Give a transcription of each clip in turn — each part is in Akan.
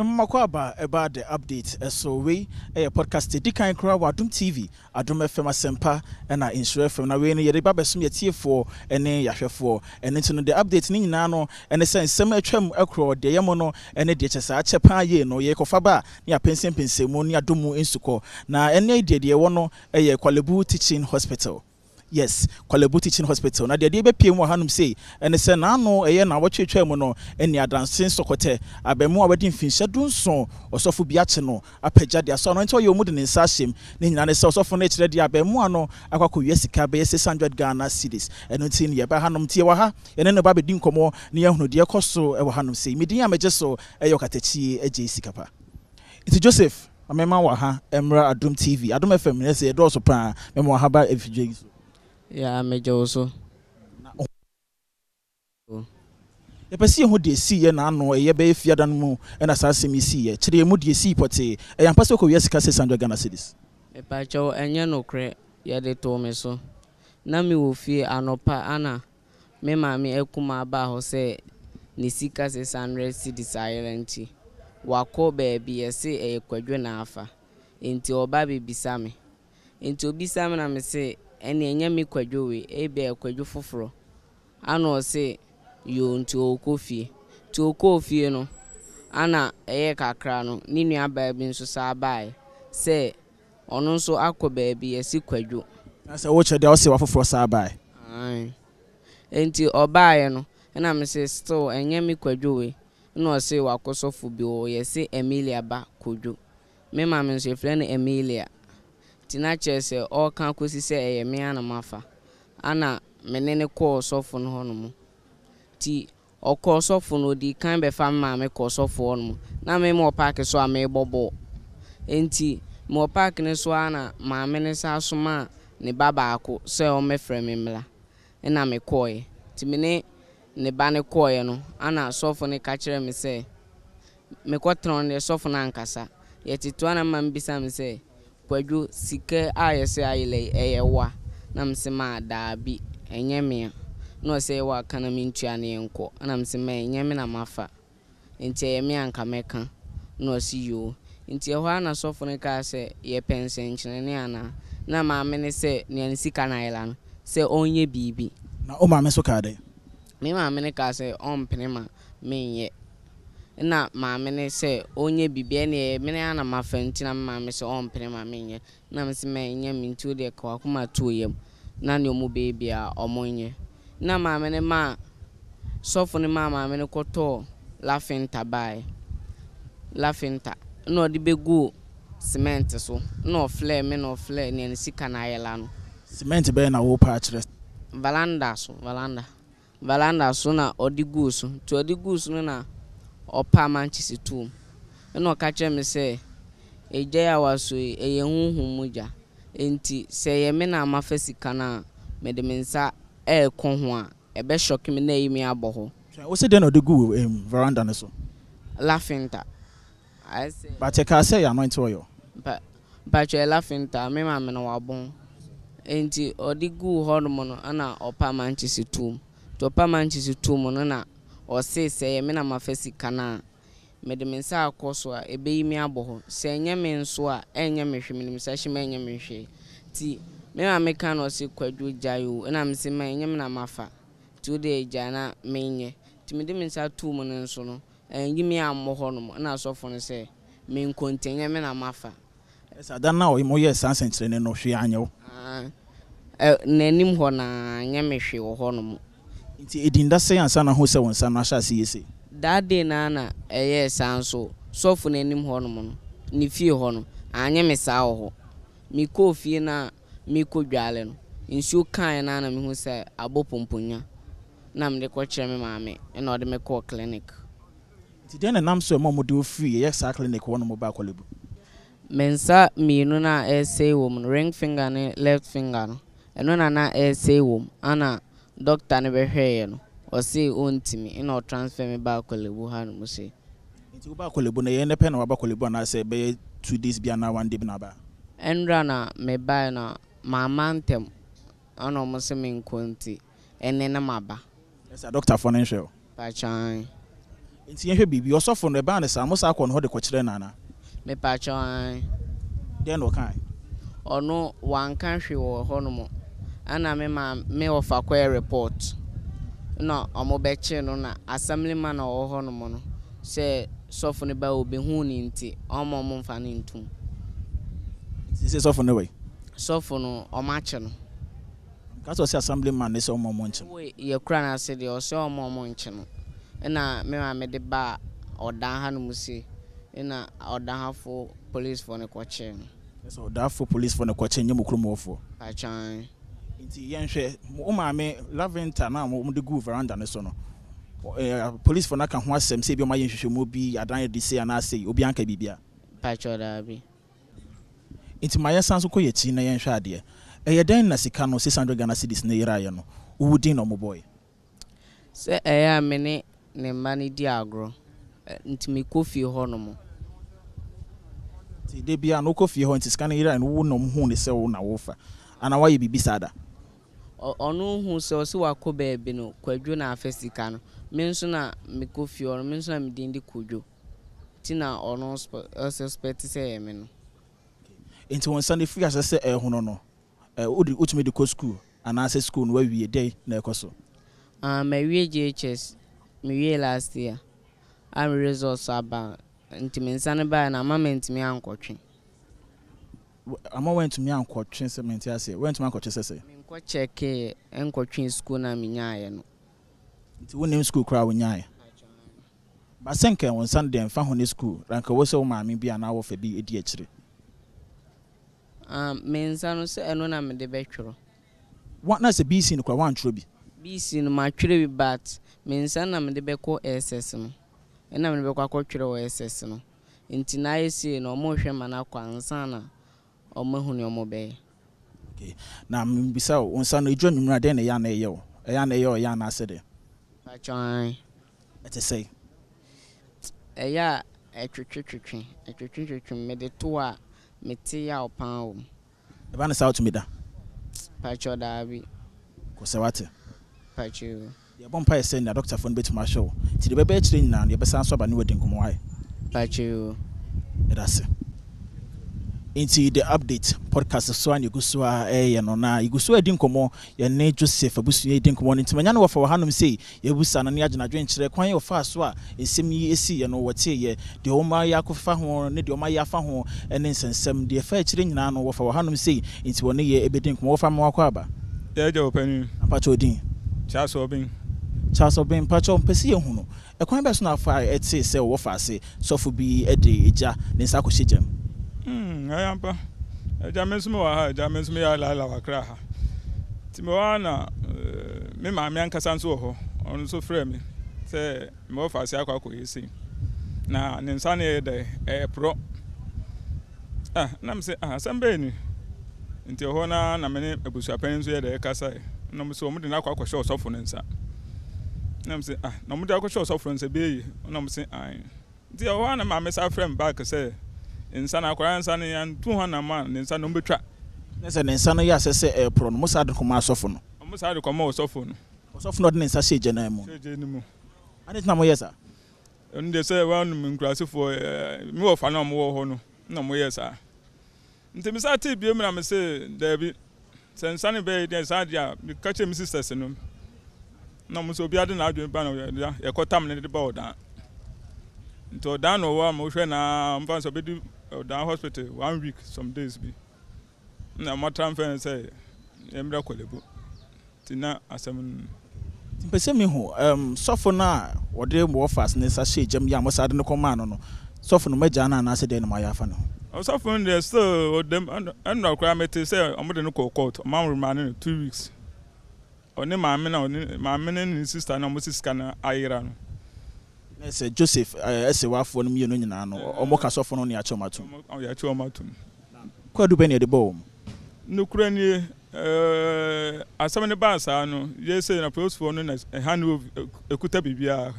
Mema mo akwaaba ɛba The Update ɛso. Wei ɛyɛ podcast edi kan koraa wɔ Adom TV, Adom FM, Asɛmpa ɛna Nhyira FM. Na wei no yɛde ba bɛsom yɛtiefoɔ ɛne yɛahwɛfoɔ. Ɛno nti no The Update ne nyinaa no ɛne sɛ nsɛm atwam ɛkorɔ deɛ ɛyɛ mo no ɛne deɛ kyɛ saa kyɛ paa yie no yɛkɔfa ba a ne yɛapɛnsɛmpɛnsɛm mu ne adom mu nsukɔ. Na ɛne deɛ deɛ ɛwɔ no ɛyɛ Korle Bu Teaching Hospital. Yes, Korle Bu Teaching Hospital. Na deɛ deɛ bɛpie mu wɔ hanom sei ɛne sɛ n'ano ɛyɛ na wɔtwetwa mu no ɛne adanse nsɔkɔtɛ abɛmu a wɔde mfinhyia 17 ɔsɔfo bi akye no apagya de asɔ ano nti ɔyɛ ɔmu de ne nsa ahyɛm ne nyinaa ne sɛ ɔsɔfo no kyerɛ deɛ abɛmu no akɔ akɔwia sika bɛyɛ 600 Ghana cedis. Ɛno nti ne yɛba hanom nti yɛwɔ ha yɛne no ba bɛdi nkɔmmɔ ne yɛhunu deɛ ɛkɔ so ɛwɔ hanom sei. Medin a megye so ɛyɛ Ɔkatakyie Agye Sika Pa. Nti Joseph, mema wɔ ha mmra Adom TV, Adom FM ne sɛ yɛdɔɔso paa. Mema wɔ ha ba afidie yi so. Ya, megye wo so. Yɛpɛ sɛ yɛhu deɛ siiɛ n'ano ɛyɛ bɛyɛ fiada no mu ɛna saa asɛm yi siiɛ. Kyerɛ yɛn mu deɛ sii pɔtee. Ɛyɛ ampa sɛ wokɔwia sika 600 Ghana cedis? Mepakyɛw, ɛnyɛ nokorɛ, yɛde too me so. Na mewɔ fie anɔpa ana me maame akumaa baa hɔ sɛ ne sika 600 cedis ayera nti wakɔ baabi yɛse ɛyɛ Kwadwo na afa. Nti ɔba bebisa me. Nti obisa me na me se ɛne ɛnyɛ me Kwadwo wei, ebia ɛyɛ Kwadwo foforɔ. Ana ɔse yoo nti ɔrekɔ fie. Nti ɔkɔɔ fie no, ana ɛyɛ kakra no, ne nuabaa bi nso saa baeɛ sɛ ɔno nso akɔ baabi yɛse Kwadwo. Na sɛ wokyerɛ deɛ wose wafoforɔ saa bae? Ae. Nti ɔbaeɛ no, ɛna me se still ɛnyɛ me Kwadwo wei. Ɛna ɔse wakɔ sɔfo bi hɔ yɛse Emilia ba Kwadwo. Me maame nso yɛfrɛ no Emilia. Nti na kyerɛ sɛ ɔreka akɔsi sɛ ɛyɛ me ara na mafa. Ana me ne no kɔɔ sɔfo no hɔnom. Nti ɔkɔɔ sɔfo no, ɔdii kan bɛfa me maame kɔɔ sɔfo hɔnom. Na me mewɔ park so a merebɔ bɔɔl. Nti mewɔ park no so ara na maame no san somaa ne ba baako sɛ ɔmmɛfrɛ me mmra. Ɛna mekɔeɛ. Nti me ne ne ba no kɔeɛ no, ana sɔfo no ka kyerɛɛ me sɛ mekɔtena hɔ no deɛ sɔfo no ankasa. Yɛtete hɔ na maame bisa me sɛ, Kwadwo, sika a yɛsɛ ayela yi, ɛyɛ wo a? Na mese maa daabi, ɛnyɛ me a. Na ɔsɛ ɛyɛ wo a ka na mentua ne yɛnkɔ. Ɛna mese ma ɛnyɛ me na mafa. Nti ɛyɛ me a nka mɛka. Na ɔse yoo. Nti ɛhɔ ara na sɔfo no kaa sɛ yɛpɛ nsɛnkyerɛnne anaa? Na maame no sɛ nea ne sika no ayela no, sɛ ɔnyɛ biribi. Na wo maame nso kaa dɛn? Me maame no kaa sɛ ɔmpene ma menyɛ. Na maame no sɛ ɔnyɛ biribi ɛne ɛyɛ me ara na mafa nti na me maame sɛ ɔmpene ma menyɛ. Na mese ma ɛnyɛ me nti wo deɛ ka w'akoma to wo yam na nea ɔmo bɛyɛ biara ɔmo nyɛ. Na maame no maa sɔfo no maa maame no kɔtɔɔ lafinta baeɛ. Lafinta na ɔde bɛguu cement so na ɔfrɛɛ me na ɔfrɛɛ nea ne sika no ayela no. Cement bɛyɛ na wopɛ akyerɛ? Veranda so, veranda. Veranda so na ɔde guu so. Nti ɔde guu so no na ɔpaa mankyese too mu. Ɛna ɔka kyerɛɛ me sɛ egya yi a wasɔ yi ɛyɛ honhom mu gya. Nti sɛ ɛyɛ me na mafa sika no a mede me nsa ɛrekɔ ho a ɛbɛhyɔke me na ayi me abɔ hɔ. Wo sɛ dɛn na ɔde guu veranda no so? Lafinta. Ayɛ sɛ But ɛkaa sɛ ɛyɛ anointing oil. Mpakyɛ ɛyɛ lafinta, me maame no wabɔn. Nti ɔde guu hɔnom no ɛna ɔpaa mankyese too mu. Nti ɔpaa mankyese too mu no na ɔse sɛ ɛyɛ me na mafa sika no a mede me nsa akɔ so a ɛbɛyi me abɔ hɔ. Sɛ ɛnyɛ me nso a ɛnyɛ me hwee, mede me nsa hyɛ mu a ɛnyɛ me hwee. Nti me maame ka na ɔse Kwadwo gyae o. Ɛna mese ma ɛnyɛ me na mafa. Nti wo deɛ gyae na menyɛ. Nti mede me nsa too mu no nso no ɛnyi me ammɔ hɔnom. Ɛna asɔfo no sɛ menkɔ nti ɛnyɛ me na mafa. Ɛsɛ ada no a moyɛɛ saa nsɛnkyerɛnne no hwee anyɛ wo? N'anim hɔ na anyɛ me hwee wɔ hɔnom. Nti ɛdi nda sɛn ansa na hu sɛ wo nsa no ahyɛ ase yɛ sei? That day naa na ɛyɛɛ saa nso sɔfo n'anim hɔnom no, ne fie hɔ no, anyɛ me saa wɔ hɔ. Mekɔɔ fie na mekɔ dwale no, nsuo kaeɛ naa na mehu sɛ abɔ pomponya. Na mede kɔkyerɛ me maame ɛna ɔde me kɔɔ clinic. Nti dɛn na nam so ɛma ɔmo de wo firi ɛyɛ saa clinic hɔ nom baa Korle Bu? Me nsa mmienu no a ɛresɛe wɔ mu no, ring finger ne left finger no, ɛno na na ɛresɛe wɔ mu. Ana doctor no bɛhwɛeɛ no, ɔse ɔntumi ɛna ɔtransfer me baa Korle Bu hanom sei. Nti wobaa Korle Bu no ɛyɛ nnɛ pɛ na waba Korle Bu anaasɛ ɛbɛyɛ 2 days bi anaa 1 day bi na aba? Ɛnra na mebaeɛ na mamma ntɛm ɛna ɔmo se menkɔ nti ɛnnɛ na maba. Ɛsɛ doctorfoɔ no nhwɛ wo? Pakyan. Nti yɛnhwɛ biribi, ɔsɔfo no, ɛbaa no saa, mosan kɔɔ ne hɔ de kɔkyerɛɛ no anaa? Mepakyɛw, aane. Dɛn na ɔkae? Ɔno wanka hwee wɔ hɔ nom, ɛna me maame, me wɔfa kɔyɛ report, ɛna ɔmo bɛkyee no na assembly man a ɔwɔ hɔ nom no sɛ sɔfo no ba obehuu no nti ɔmma ɔmo nfa no ntom. Nti seesei sɔfo no wɔ he? Sɔfo no, ɔmo akye no. Ɔnka sɛ ɔse assembly man no sɛ ɔmma ɔmo nkye no? Wɔ yɛ kura no ase deɛ ɔse ɔmma ɔmo nkye no, ɛna me maame de baa ɔdan ha nom sei, ɛna ɔdan ha foɔ police foɔ no kɔkyee no. Kyerɛ sɛ ɔdaafo polisfoɔ na ɛkɔkyee nyɛ mo kurom hɔfoɔ? Pakyɛ aane. Nti yɛnhwɛ, wo maame Laventa no a wɔde guu veranda no so no, polisfoɔ no aka ho asɛm sɛ ebi wɔayɛ nhwehwɛmu bi, adan adi sei anaa sei, obiara anka biribiara? Pakyɛ daabi. Nti ma yɛnsan nso kɔ yɛn akyi na yɛnhwɛ adeɛ. Ɛyɛ dɛn na sika no, 600 Ghana cedis no yeraeɛ no, wo din na wɔbɔeɛ? Sɛ ɛyɛ a me ne ne mma no di agorɔ, nti mekɔ fie hɔ nom. Nti da biara no wokɔ fie hɔ nti sika no yerae no wo na wɔhuu no sɛ wo na wofa anaa woayɛ biribi saa da? Ɔno hu sɛ ɔse wakɔ baabi no Kwadwo na afa sika no, me nso na mekɔ fie hɔ no me nso na me din de Kwadwo nti na ɔno ɔsuspect sɛ ɛyɛ me no. Nti wo nsa no ɛfiri aseɛ sɛ ɛrehono no Wode wotumi de kɔ sukuu anaasɛ sukuu no woawie dɛn na ɛkɔ so? Ah mawie JHS mewiee last year a me results aba nti me nsa no baeɛ no ama mantumi ankɔtwe. Ama woantumi ankɔtwe sɛ mente aseɛ woantumi ankɔtwe sɛ sɛn? Menkɔ kyɛkeeɛ nkɔtwee sukuu no a menyaeɛ no. Nti wonnim sukuu koraa a wonyaeɛ? But sɛ nka wo nsa no deɛ mfa ho ne sukuu na nka ɛwɔ sɛ wo maame bi anaa wo wɔfa bi di akyire. Ah, me nsa no, sɛ ɛno na mede bɛtwerɛ. Wa, na sɛ BC no koraa woantwerɛ bi? BC no, matwerɛ bi but me nsa no na mede bɛkɔ SS no. Ɛno na mede bɛkɔ akɔtwerɛ wɔ SS no. Nti na ayɛ sei no, wɔrehwɛ ma no akɔ ansa na wɔahu nea wɔbɛyɛ. Okay. Na mebisa wo, wo nsa no, ɛduru anwummerɛ a, dɛn na ɛyɛ a na ɛyɛ wo? Ɛyɛ a na ɛyɛ wo ya anaasɛ dɛn? Mpakyɛw, aane. Ɛte sɛn? Ɛyɛ a ɛtwetwetwetwe, ɛtwetwetwetwe, mede to hɔ a, mete yaw paa wɔ mu. Ɛba no saa wotumi da? Pakyɛw daabi. Kɔ sɛ wate. Pakyɛw. Yɛbɔ mpaeɛ sɛ nea dɔktafoɔ no bɛtumi ahwɛ wo nti deɛ ɛbɛba akyire nyinaa no yɛbɛsan nso aba ne wo adi nkɔmmɔ wai. Pakyɛw. Yɛda ase. Nti The Update podcast so ara na yɛgu so ara reyɛ no na yɛgu so ara redi nkɔmmɔ yɛne Joseph abusua redi nkɔmmɔ no nti manya no wɔfa wɔ hanom sei Yɛabisa no na yɛagye n'adwenkyerɛ, kwan a ɔfaa so a nsɛm yi siiɛ no, wɔteeɛ, deɛ wɔayɛ akɔfa ho ne deɛ wɔayɛ afa ho ne nsɛnsɛm, deɛ ɛfa akyire nyinaa no, wɔfa wɔ hanom sei, nti wɔne yɛ bɛdi nkɔmmɔ. Wɔfa me wakɔ aba. Yɛ agya ɔpanin. Mpakyɛ wo din? Charles Obeng. Charles Obeng, mpakyɛ mpɛ sɛ yɛhu no, ɛkwan bɛn so na afa a ɛtee sɛ wɔfa ase sɔfo bi de gya ne nsa akɔhyɛ gya mu? Hmm, ɛyɛ ampa. Agya, me nso mewɔ ha, agya, me nso meyɛ Laila wɔ Accra ha. Nti mewɔ ha na me maame ankasa nso wɔ hɔ. Ɔno nso frɛɛ me sɛ mewɔ faase akɔ akɔyɛ sei. Na ne nsa no yɛ dɛ, ɛyɛ porɔ. Ah, na me sɛ, ah, asɛm bɛyɛ ni. Nti ɛhɔ no ara na me ne abusuapanyin nso yɛ dɛ ɛkasae. Na wɔn sɛ wɔn de no akɔ akɔhyɛ ɔsɔfo no nsa. Na me sɛ, ah, na wɔn de akɔhyɛ ɔsɔfo no nsa bɛyɛ yie. Na wɔn sɛ, ae. Nti ɛhɔ ara na maame san frɛɛ me back sɛ nsa no akwadaa nsa no yɛantu ho anamɔ a ne nsa no wɔbɛtwa. Na sɛ ne nsa no yɛ asɛ sɛ ɛreporɔ no, wɔsan de kɔmaa ɔsɔfo no. Wɔsan de kɔmaa ɔsɔfo no. Ɔsɔfo no a ɔde ne nsa hyɛɛ gya no mu. Hyɛɛ gya no mu. Adɛn nti na moyɛɛ saa? Ɛno deɛ sɛ wɔanom nkurasefoɔ, me wɔfa no a wɔwɔ hɔ no na wɔyɛɛ saa. Nti me san tee biom na me se daabi, sɛ nsa no bɛyɛ deɛ saa deɛ a, me ka kyerɛ me sisters no na wɔn sɛ obiara de n'adwene ba na yɛkɔ tam no de ba ɔdan. Nti ɔdan na ɔwɔ ama wohwɛ na wɔn fa sɛ ɔbɛdi ɔdan hospital one week some days bi na wɔn transfer no sɛ yɛmmra Korle Bu. Nti na asɛm no ni. Nti mepɛ sɛ mihu, um, sɔfo no a wɔde mo wɔfas ne nsa hyɛɛ gya mu yi a mosan de no kɔmaa no no, sɔfo no, moagyaa no anaasɛ dɛn na moayɛ afa ne ho? Ɔsɔfo no deɛ still ɔda mu, ɛnora koraa metee sɛ wɔde no kɔɔ court, wɔn remand no 2 weeks. Ɔne maame na ɔne maame ne ne sister na wɔsi sika no ayera no. Na sɛ Joseph Ɛsewafoɔ no mmienu nyinaa no, wɔka sɔfo no ne yɛakyɛ wɔn atom. Yɛakyɛ wɔn atom. Kwaadu bɛn na yɛde bɔɔ wɔn? Nokorɛ nie, asɛm no baa saa no, yei sei na polisifoɔ no na hand over ɛkuta biribiara.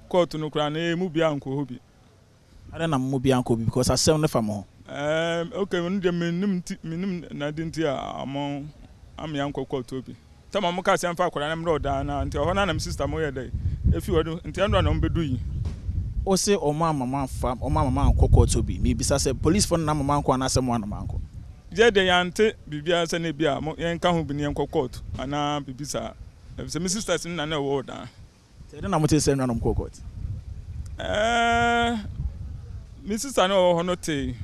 Kɔɔto no koraa no, yɛn mu biara nkɔ hɔ bi. Adɛn na mo mu biara nkɔ bi? Because asɛm no fa mo ho. Ɛɛm, okay, ɛno deɛ mennim nti, mennim n'ade nti a wɔn ama yɛankɔ kɔɔto hɔ bi. Tam a wɔkaa sɛ yɛmfa akwadaa no mmrɛ ɔdaa no ara nti, ɛhɔ no ara na me sister mo yɛ dɛn, ɛfiri hɔ no, nti ɛnora na wɔbɛdui. Wose ɔmo amma mo amfa ɔmo amma mo ankɔ court hɔ bi. Mebisa sɛ policefoɔ no na amma mo ankɔ anaasɛ mo ara na moankɔ? Yɛ deɛ yɛante biribiara sɛ na ebia mo yɛnka ho bi na yɛnkɔ court anaa biribi saa. Efisɛ me sisters no na na ɛwɔ hɔ daa. Nti ɛdɛn na motee sɛ nuanom kɔɔ court? Ɛɛ, me sister no a ɔwɔ hɔ no tee.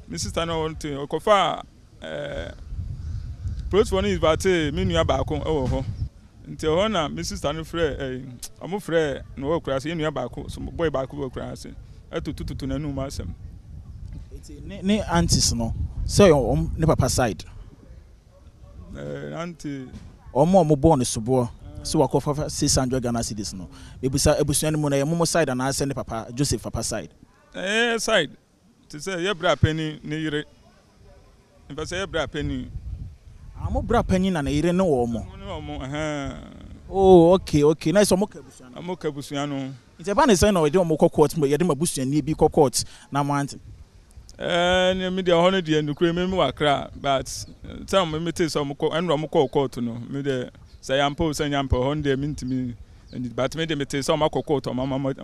Me sister no a ɔwɔ hɔ no tee. Ɔkɔfaa ɛɛ polisifoɔ no invatee me nua baako wɔ hɔ. Nti ɛhɔ na me sister no frɛɛ ɛɛ wɔn frɛɛ no wɔ akuraase, yɛn nua baako, boy baako wɔ akuraase, ɛtotototo n'anum asɛm. Nti ne ne aunties no, sɛ wɔn ne papa side? Nante. Wɔn a wɔbɔɔ no soboɔ sɛ wakɔfa 600 Ghana cedis no, mebisa abusua no mu no, ɛyɛ momo side anaasɛ ne papa, Joseph papa side? Ɛyɛ yɛ side, te sɛ yɛ bra panin ne yere. Mepɛ sɛ yɛ bra panin. Ah, mo bra panin na ne yere ne wɔn? Wɔn ne wɔn, ɛhɛn. Oh, okay, okay, na ɛsɛ wɔn ka abusua no ho. Wɔn ka abusua no ho. Nti ɛba ne sɛn na wɔde wɔn kɔ court, yɛde mo abusuani bi kɔ court na moante? Ɛɛ ne me deɛ ɛhɔ no deɛ nokorɛ me mewɔ Accra but sɛ me me tee sɛ ɔmo kɔ ɛnora ɔmo kɔɔ court no me deɛ sɛ ɛyɛ ampa o sɛ ɛnyɛ ampa o ɛhɔ no deɛ me ntumi but me deɛ me tee sɛ ɔmo akɔ court ɔmo ama ɔmo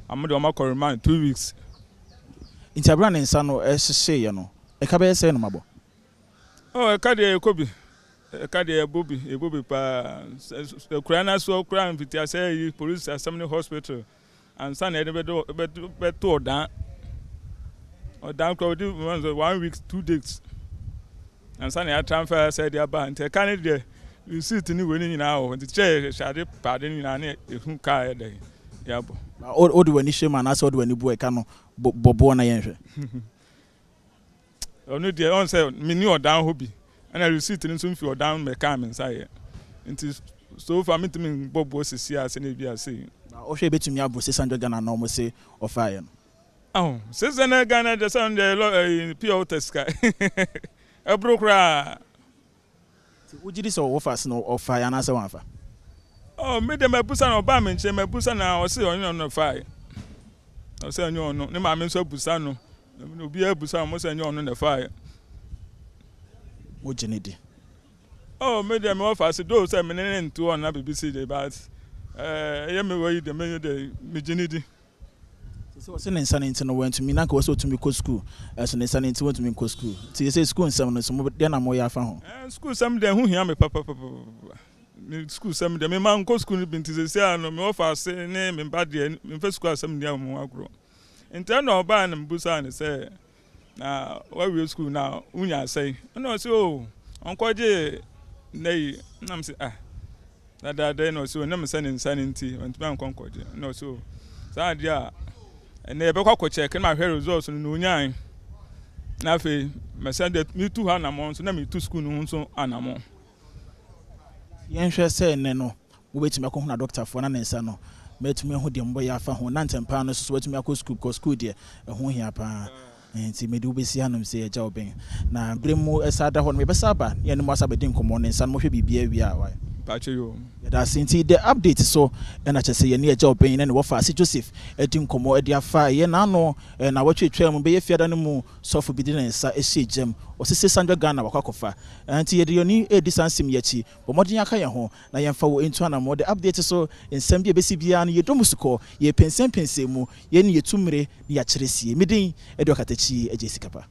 ɔmo deɛ ɔmo akɔ remand 2 weeks. Nti abere a ne nsa no hyehyeeɛ no, ɛka bɛyɛ sɛn na moabɔ? Oh ɛka deɛ yɛkɔ bi ɛka deɛ yɛbɔ bi yɛbɔ bi paa akura no asoɔ koraa mfitiaseɛ yi police asɛm ne hospital ansa na yɛde bɛdo bɛto bɛto ɔdan ɔdan koraa ɔdi one week 2 days ansa na yɛatransfer sɛ ɛde aba. Nti ɛka ne deɛ receipt ne wei ne nyinaa wɔ hɔ, nti kyerɛ yɛhwɛ ade paade no nyinaa ne ehu kaa yɛ dɛ yɛabɔ. Wode w'ani hwɛ mu anaasɛ wode w'ani bu ɛka no bɔboɔ na yɛnhwɛ? Ɔno deɛ ɔn sɛ menni ɔdan hɔ bi, ɛna receipt no nso mfi ɔdan mmɛkaa me nsa yɛ, nti so far mentumi mbɔ boɔ sisi a sɛ na ebi ase yi. Wohwɛ ebɛtumi aboro 600 Ghana na ɔmo se ɔfaeɛ no? Aho, 600 Ghana deɛ, sɛ ɔno deɛ lɔ ɛyi pure water sika ɛboro koraa. Nti wogye di sɛ ɔwɔ ase no ɔfaeɛ anaasɛ wamfa? Oh, me deɛ mabusa no, ɔbaa me nkyɛn mabusa no a, ɔse ɔnyɛ ɔno na ɔfaeɛ. Ɔsɛ ɛnyɛ ɔno, ne maame nso abusa no, obiara abusa no, ɔmo sɛ ɛnyɛ ɔno na ɛfaeɛ. Mogye ne di? Oh, me deɛ mewɔ fa ase though sɛ me ne ne nto hɔ na biribi si de, but ɛyɛ me wɔ yi deɛ me deɛ megye ne di. Sɛ ɔsɛ ne nsa no nti no wantumi, na nka wɔ sɛ ɔtumi kɔ sukuu, ɛso ne nsa no nti wantumi nkɔ sukuu, nti sɛ sukuu nsɛm no nso mo deɛ na moyɛ afa ho? Sukuu sɛm deɛ ho hia me papapapa. Me sukuu sɛm deɛ me ma nkɔ sukuu no bi, nti sɛsi a no mewɔ fa ase ne me ba deɛ memfa sukuu asɛm nni wɔn ho agorɔ. Nti ɛna ɔbaa na mebusaa ne sɛ, na wawie sukuu na wonya asɛe? Ɛna ɔsɛ o ɔnkɔgye nna yi, na m sɛ ah, dadaada yi na ɔsɛ o nam sɛ ne nsa no nti ɔntumi ankɔ nkɔgye. Ɛna ɔsɛ o saa adeɛ a ɛnɛ yɛbɛkɔ akɔ check na mahwɛ results no na onyae, na afei mɛsɛn deɛ metu hɔ anammɔn nso na metu sukuu no ho nso anammɔn. Yɛnhwɛ sɛ nnɛ no wobɛtumi akɔhunu adɔktafoɔ na ne nsa no mɛtumi ahu deɛ mobɛyɛ afa ho, na ntɛm paa no nso so watumi akɔ sukuu, because sukuu deɛ ɛho hia paa. Nti mede wobɛsi hanom sɛ yɛgya wo bɛn na berɛ mu ɛsa da hɔ no yɛbɛsa aba ne yɛne mo asa bɛdi nkɔmmɔ ne nsa no mohwɛ biribiaa wie a wae. Mpakyɛ yo. Yɛda ase. Nti the update so ɛna kyerɛ sɛ yɛne agya ɔbɛn ne ne wɔfa ase Joseph adi nkɔmmɔ de afa ɛyɛ n'ano na wɔtwe mu bɛyɛ fiada no mu sɔfo bi de ne nsa ahyɛ gyam ɔsese 600 Ghana wakɔ akɔfa. Nti yɛde yɛni ɛredi saa nsɛm yi akyi. Bɔ mmɔden aka yɛn ho na yɛmfa wo ntu anammɔ. The update so nsɛm bi a ɛbɛsi biara no yɛdɔ mu sukɔ, yɛpɛnsɛmpɛnsɛm mu, yɛne yɛtu mmere ne yɛakyerɛ sie. Medin ɛde Ɔkatakyi Agye Sikapa.